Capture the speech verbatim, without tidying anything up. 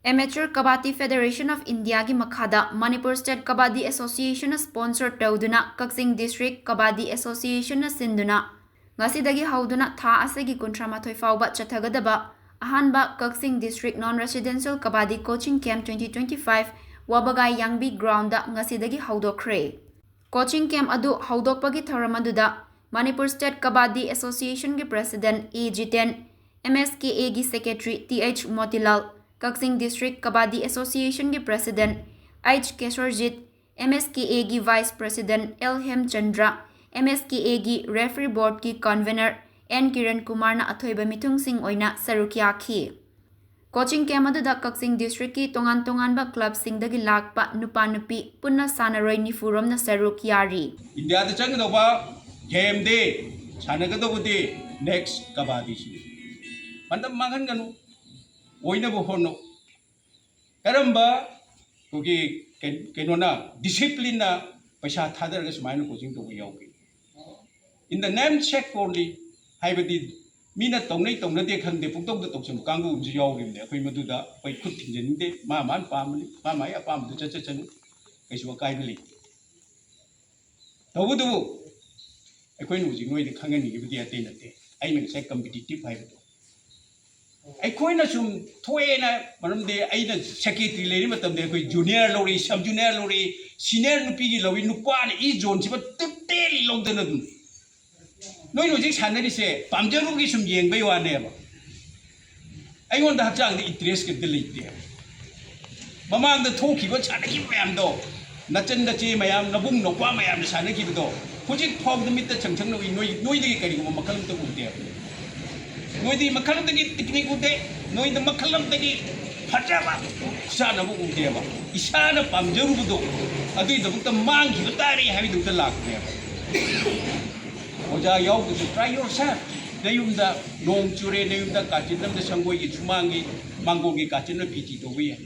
Amateur Kabaddi Federation of Indiaꯒꯤ ꯃꯈꯥꯗ Manipur State Kabaddi Associationꯅ sponsor ꯇꯧꯗꯨꯅ ꯀꯛꯆꯤꯡ District Kabaddi Associationꯅ ꯁꯤꯟꯗꯨꯅ ꯉꯁꯤꯗꯒꯤ ꯍꯧꯗꯨꯅ ꯊꯥ ꯑꯁꯤꯒꯤ ꯀꯨꯟꯊ꯭ꯔꯥ ꯃꯥꯊꯣꯏ ꯐꯥꯎꯕ ꯆꯠꯊꯒꯗꯕ ꯑꯍꯥꯟꯕ ꯀꯛꯆꯤꯡ District Non Residential Kabaddi Coaching Camp twenty twenty-five ꯋꯥꯕꯒꯥꯏ ꯌꯥꯡꯕꯤ groundꯗ ꯉꯁꯤꯗꯒꯤ ꯍꯧꯗꯣꯛꯈ꯭ꯔꯦ꯫ Coaching camp ꯑꯗꯨ ꯍꯧꯗꯣꯛꯄꯒꯤ ꯊꯧꯔꯝ ꯑꯗꯨꯗ Manipur State Kabaddi Associationꯒꯤ President A Jiten, MSKAꯒꯤ Secretary Th Motilal, Kakching District Kabaddi Associationꯒꯤ President H Keswarjit, MSKAꯒꯤ Vice President L Hemchandra, MSKAꯒꯤ Referee Boardꯀꯤ Convener N Kiran Kumarꯅ ꯑꯊꯣꯏꯕ ꯃꯤꯊꯨꯡꯁꯤꯡ ꯑꯣꯏꯅ ꯁꯔꯨꯛ ꯌꯥꯈꯤ꯫ Coaching camp ꯑꯗꯨꯗ ꯀꯛꯆꯤꯡ Districtꯀꯤ ꯇꯣꯉꯥꯟ ꯇꯣꯉꯥꯟꯕ clubꯁꯤꯡꯗꯒꯤ ꯂꯥꯛꯄ ꯅꯨꯄꯥ ꯅꯨꯄꯤ ꯄꯨꯟꯅ ꯁꯥꯟꯅꯔꯣꯏ ꯅꯤꯐꯨꯔꯣꯝꯅ ꯁꯔꯨꯛ ꯌꯥꯔꯤ꯫ ꯏꯟꯗꯤꯌꯥꯗ ꯆꯪꯒꯗꯧꯕ gameꯗꯤ, ꯁꯥꯟꯅꯒꯗꯧꯕꯗꯤ next ꯀꯕꯥꯗꯤꯁꯤꯅꯤ꯫ ꯃꯇꯝ ꯃꯥꯡꯍꯟꯒꯅꯨ, ꯑꯣꯏꯅꯕ ꯍꯣꯠꯅꯧ꯫ ꯀꯔꯝꯕ ꯑꯩꯈꯣꯏꯒꯤ ꯀꯩ- ꯀꯩꯅꯣꯅ, disciplineꯅ ꯄꯩꯁꯥ ꯊꯥꯗꯔꯒ ꯁꯨꯃꯥꯏꯅ coaching ꯇꯧꯕ ꯌꯥꯎꯒꯦ? In the namesake only, ꯍꯥꯏꯕꯗꯤ ꯃꯤꯅ ꯇꯧꯅꯩ ꯇꯧꯅꯗꯦ ꯈꯪꯗꯦ, ꯄꯨꯡꯇꯧꯗ ꯇꯧꯁꯟꯕ ꯀꯥꯡꯕꯨ ꯑꯃꯁꯨ ꯌꯥꯎꯔꯤꯕꯅꯦ꯫ ꯑꯩꯈꯣꯏ ꯃꯗꯨꯗ ꯑꯩꯈꯣꯏ ꯈꯨꯠ ꯊꯤꯡꯖꯤꯟꯅꯤꯡꯗꯦ꯫ ꯃꯥ ꯃꯥꯅ ꯄꯥꯝꯕꯅꯤ, ꯃꯥ ꯃꯥꯒꯤ ꯑꯄꯥꯝꯕꯗꯨ ꯆꯠꯆꯁꯅꯨ, ꯀꯩꯁꯨ ꯑꯀꯥꯏꯕ ꯂꯩꯇꯦ꯫ ꯇꯧꯕꯇꯕꯨ ꯑꯩꯈꯣꯏꯅ ꯍꯧꯖꯤꯛ ꯅꯣꯏꯗ ꯈꯪꯍꯟꯅꯤꯡꯉꯤꯕꯗꯤ ꯑꯇꯩ ꯅꯠꯇꯦ, ꯑꯩꯅ ꯉꯁꯥꯏ competitive ꯍꯥꯏꯕꯗꯣ꯫ ꯑꯩꯈꯣꯏꯅ ꯁꯨꯝ ꯊꯣꯛꯑꯦꯅ, ꯃꯔꯝꯗꯤ ꯑꯩꯅ secretary ꯂꯩꯔꯤ ꯃꯇꯝꯗ ꯑꯩꯈꯣꯏ junior ꯂꯧꯔꯤ, sub junior ꯂꯧꯔꯤ, senior ꯅꯨꯄꯤꯒꯤ ꯂꯧꯔꯤ, ꯅꯨꯄꯥꯅ E zoneꯁꯤꯃ totally ꯂꯧꯗꯅ ꯑꯗꯨꯝ ꯅꯣꯏꯅ ꯍꯧꯖꯤꯛ ꯁꯥꯟꯅꯔꯤꯁꯦ ꯄꯥꯝꯖꯔꯨꯕꯒꯤ ꯁꯨꯝ ꯌꯦꯡꯕꯩ ꯋꯥꯅꯦꯕ꯫ ꯑꯩꯉꯣꯟꯗ ꯍꯛꯆꯥꯡꯗ interest ꯀꯩꯝꯇ ꯂꯩꯇꯦꯕ꯫ ꯃꯃꯥꯡꯗ ꯊꯣꯛꯈꯤꯕ, ꯁꯥꯟꯅꯈꯤꯕ ꯃꯌꯥꯝꯗꯣ, ꯅꯆꯟ ꯅꯆꯦ ꯃꯌꯥꯝ, ꯅꯕꯨꯡ ꯅꯧꯄꯥ ꯃꯌꯥꯝꯅ ꯁꯥꯟꯅꯈꯤꯕꯗꯣ ꯍꯧꯖꯤꯛ ꯐꯥꯎꯕꯗ ꯃꯤꯠꯇ ꯁꯪ ꯁꯪꯅ ꯎꯏ꯫ ꯅꯣꯏ, ꯅꯣꯏꯗꯒꯤ ꯀꯔꯤꯒꯨꯝꯕ ꯃꯈꯜ ꯑꯝꯇ ꯎꯗꯦꯕ꯫ ꯅꯣꯏꯗꯤ ꯃꯈꯜ ꯑꯝꯇꯒꯤ technique ꯎꯗꯦ, ꯅꯣꯏꯗ ꯃꯈꯜ ꯑꯝꯇꯒꯤ ꯐꯖꯕ ꯆꯥꯅꯕ ꯎꯗꯦꯕ꯫ ꯏꯁꯥꯅ ꯄꯥꯝꯖꯔꯨꯕꯗꯣ ꯑꯗꯨꯒꯤꯗꯃꯛꯇ ꯃꯥꯡꯈꯤꯕ ꯇꯥꯔꯦ ꯍꯥꯏꯕꯒꯤꯗꯃꯛꯇ ꯂꯥꯛꯄꯅꯦꯕ꯫ ꯑꯣꯖꯥ ꯌꯥꯎꯗ꯭ꯔꯁꯨ try yourself꯫ ꯅꯌꯨꯝꯗ ꯅꯣꯡ ꯆꯨꯔꯦ, ꯅꯌꯨꯝꯗ ꯀꯥꯆꯤꯟ ꯑꯃꯗ ꯁꯪꯒꯣꯏꯒꯤ ꯁꯨꯃꯥꯡꯒꯤ ꯃꯥꯡꯒꯣꯜꯒꯤ ꯀꯥꯆꯤꯟ ꯑꯃ PT ꯇꯧꯕ ꯌꯥꯏ꯫